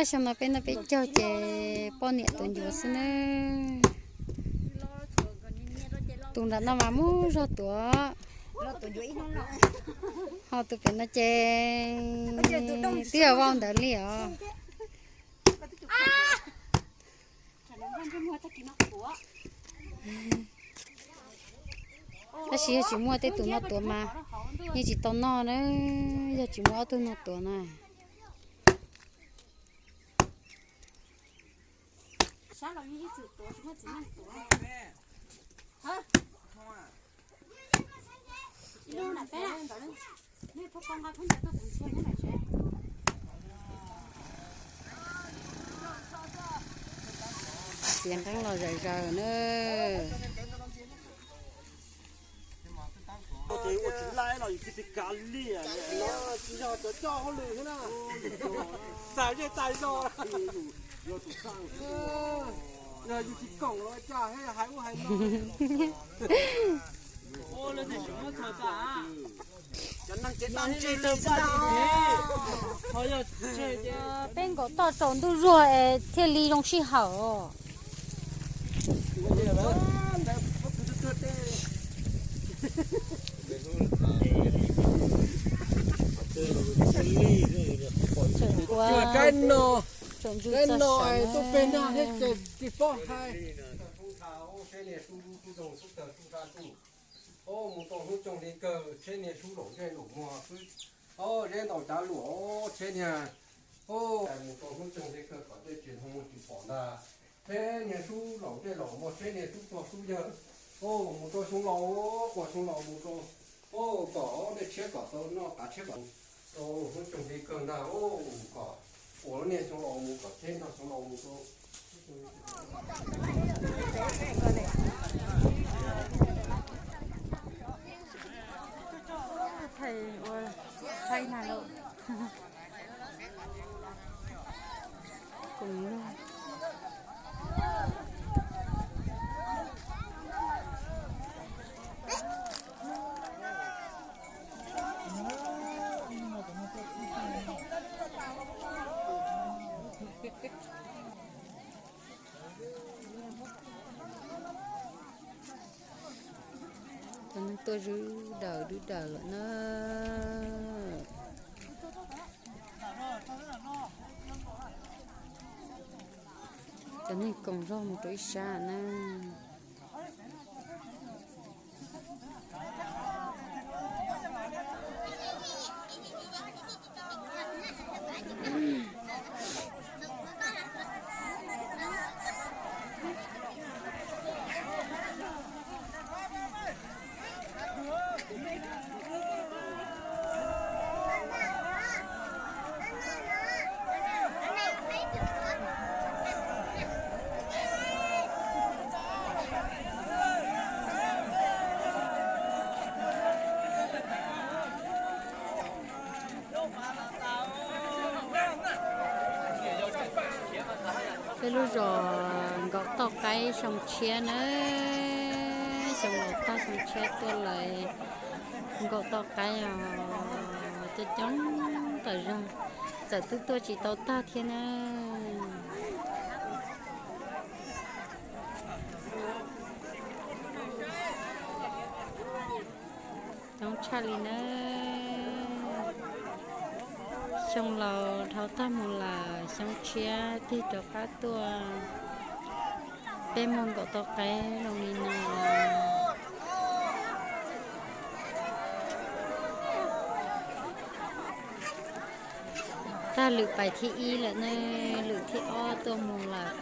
Xyoo no peb noj peb caug ces poj niam tuav ncuav xwb nawb. Tus nram no mas muaj zog tuav, ho tus pem no ces twb yog vau ntawd li os. Tab sis yog tsis muaj tej tus no tuav mas yeej tsis tau noj na, yog tsis muaj ob tug no tuav na. Txiav nqeeb los zawm zaws na. Ua tsis laij los yus cia li kav liam, tsis yog cov coj hauj lwm thiab na. Txais zej txais zos, yog yus tsis koom los cas hais ub hais no. Peb nkaum toj tsaus ntuj zuag es thiaj li zoo sij hawm. Tseem ua, tseem ntsuj txog sawv na. Mus rau hnub coog li kawg tsheb niag sub laus ntsej laus muag xwb. Zeb ntaus cav luam tsheb niag. Mus rau hnub coog li kawg kom tej tsis muaj tsis pom ntag. Tsheb niag sub laus ntsej laus muag, tsheb niag sub pog sub yawg. Mus rau xyoo laus, quas xyoo laus mus rau, kom nej tshiab kom tau noj qav tshiab kom rau hnub coog li kawg ntag. Kom ua lub niag xyoo laus mus kom tsheb nrog xyoo laus mus rau. Thầy ua sai na lụ. Cùng luôn. Cov neeg tuaj dwb daws dwb daws lawm na. Cov neeg koom zog mus rau ib sab na. Peb lub zos nkaum toj qaib xyoo tshiab na, xyoo laus tag xyoo tshiab tuaj lawm nkaum toj qaib os, coob coob tawm zog, txawm twb tuaj tsis tau tag thiab na. Coob tshaj li na. Xyoo laus dhau tag mus lawm, xyoo tshiab tig rov qab tuaj, peb muaj nkaum toj qaib zoo li no. Tag lwm pais thib ib lawm ne, lwm thib ob tuaj mus lawm.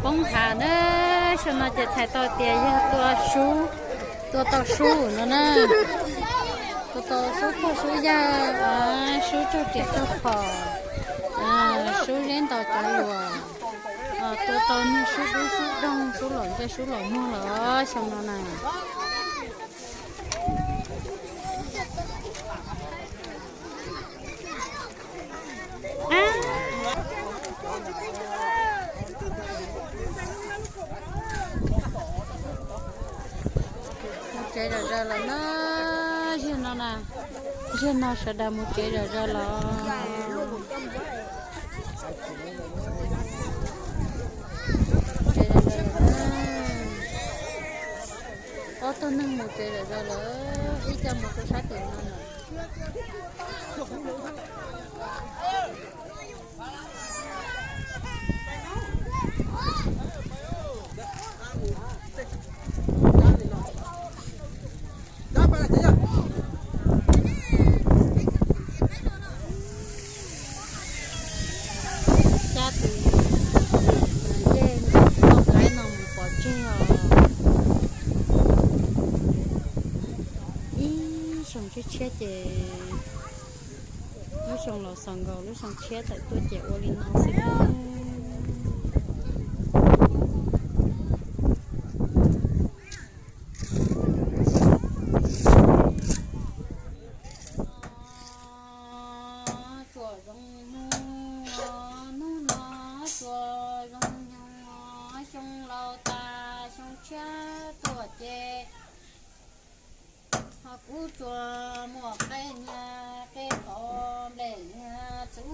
Poob hav na, xyoo no ces txhais tau tias yog tua sub, tua tau sub no na, tua tau sub pog sub yawg, sub raug riam raug phom, sub zeb ntaus cov luas, tua tau niag sub dub sub doog sub los ntsej sub los muag los xyoo no na. Mus tsev zom zaws lawm na, ziag no na, ziag no sawv daws mus tsev zom zaws los. Ob tug neeg mus tsev zom zaws lawm, ib co mus rau sab tim no lawm. Cab tus yej ntawm toj qaib no mus pov tseg os. Ib xyoo tshiab tshiab ces lub xyoo los xaus nkaus lub xyoo tshiab tawm tuaj ces ua li no xwb. Tsuas zoo hnub, hnub no tsuas zoo nyoog, xyoo laus tas xyoo tshiab tuaj ces ho kuv tsuas muaj qe niag qe qos nplej niag txuv